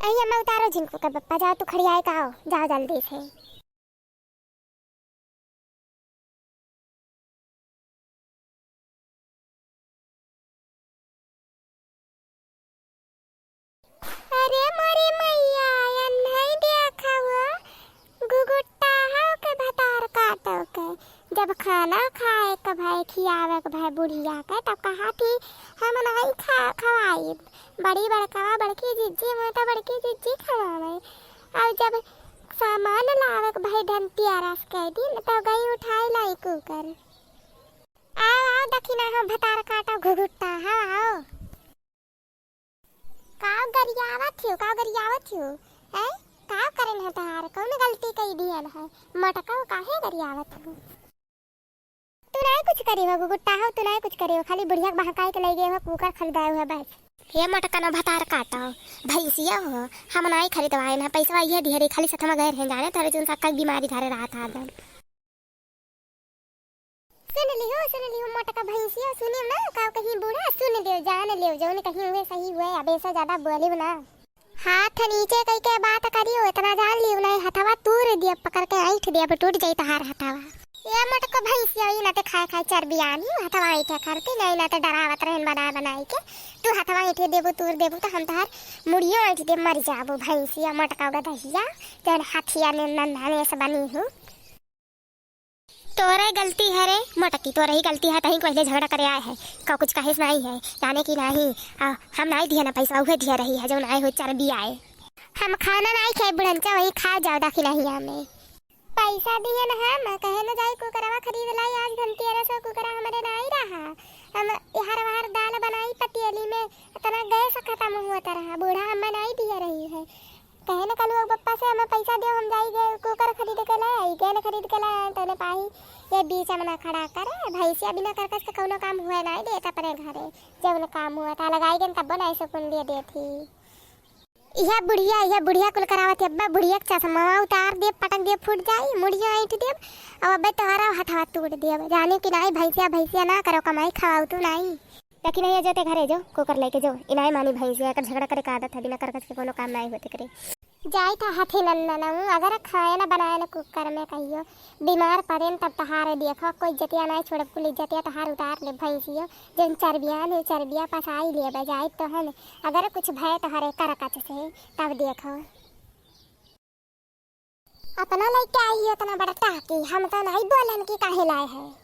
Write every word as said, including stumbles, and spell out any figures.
आई अम्मा, उतारो झिनकू के बप्पा, जाओ तू खड़ियाए का आओ, जाओ जल्दी से। अरे मोरी मैया, एन्हई देखा हो, घुघुट्टा हव के भतार काटव के। जब खाना खाए के भय, खियावे के भय बुढ़िया के, तब कहा कि हम नहीं खा, खवाई। बड़ी बड़कवा बड़की जिज्जी हुए तो बड़की जिज्जी खवावे। और जब सामान लावे के भय धनतियारस के दिन, तब गई उठाई लाई कुकर। आओ, आओ, दखिना हो भतार काटा घुघुट्टा, हाँ, आओ। काव गरियावत हियो, काव गरियावत हियो, हैं? काव करेन है तहार? कौन गलती कई दिहन है? मटकाओ काहे गरियावत हियो? तू नाई कुछ करी हो, घुघुट्टा हो, तू नाई कुछ करी हो, खाली बुढ़िया के बहकाई के लई गए हो, कुकर खरीदाए हो बस। हे मटकनो भतार काटो, भैंसिया हो, हम नाई खरीदवाए ना, पैसवा इहे दिहे रही, खाली सथमा गए रहे जाने, तोरे जोन सक्का के बीमारी धरे रहा था आदम। सुन लिहो, सुन लिहो मोटका भैंसिया, सुनियो ना, का कहीं बूढ़ा, सुन लियो, जान लियो, जौन कहीं हुए सही हुए, अब ऐसा ज्यादा बोलियो ना। हाथ नीचे कई के बात करियो, इतना जान लियो ना, हथवा तूर दिया, पकड़ के ऐंठ दिया, अब टूट जाई तहार हथवा। ये मोटका भैंसिया, ई ना ते खाए खाए चर्बी आनी, हथवा ऐंठे करके, नहीं ना ते डरावत रहन बनाए बनाए के, तू हथवा ऐंठे देबू, तूर देबू, तो हम तहार मुड़ियो ऐंठ दे, मर जाबू भैंसिया, मोटका गदहिया, जौन हथिया ने नन्हा ने से बनी हूँ। तोरे गलती है रे मोटकी, तोरे ही गलती है, तहीं पहले झगड़ा करे आए है, का कुछ कहे से नाई है, जाने की नाई, आ, हम नाई दिया ना पैसा, उहे दिया रही है, जौन आए हो चर्बी आए। हम खाना नाई खाए बुढ़नचा, वही खा जाओ दाखी नहीं हमें। पैसा दिए ना हम, कहे न जाई कुकरवा खरीद लाई, आज धनतेरस हो, कुकरा हमरे नाई रहा, हम इहर वहर दाल बनाई पतियली में, इतना गैस खत्म हुआ रहा, बूढ़ा हमें नाई दिया रही है। कहे न कलुआ के पप्पा से, "हमें पैसा दियो, हम जाई गए कुकर खरीद के ले आई, गैन खरीद के ले आई।" तने पाही ये बीच में ना खड़ा करे, भैंसिया बिना करकस के कौनो काम हुए नाई देत अपने घरे। जब न काम हुआ था, लगाई गैन तब्बो नाई सुकून दिए देत ही। यह बुढ़िया, यह बुढ़िया कुल करावत है, अब्बा बुढ़िया के चश्मा उतार दे, पटक दे, फूट जाई, मुड़िया ऐंठ देब, और अब्बे तोहरा हथवा तोड़ देब। जाने की नाई, भैंसिया, भैंसिया ना करो, कमाई खवाऊ तू नाई। लेकिन ये जो ते घरे जो, कुकर लेके जो, इनाय मानी भैंसिया, एकर झगड़ा करे का आदत है, बिना करकस के कोनो काम नाई होते करे। जाई था हाथी नन्ना ना हूँ, अगर खाए ना बनाए ना कुकर में कहियो, बीमार पड़ेन तब तहारे देखो, कोई इज्जतिया नाई छोड़ब, कुल इज्जतिया तहार उतार ले भैंसियो, जौन चर्बिया ने चर्बिया पसाई लेबे जाई तो हम, अगर कुछ भय तोहरे करकस से, तब देखो। अपना लइके आई है इतना बड़ा टाकी, हम तो नहीं बोलन कि काहे लाए है।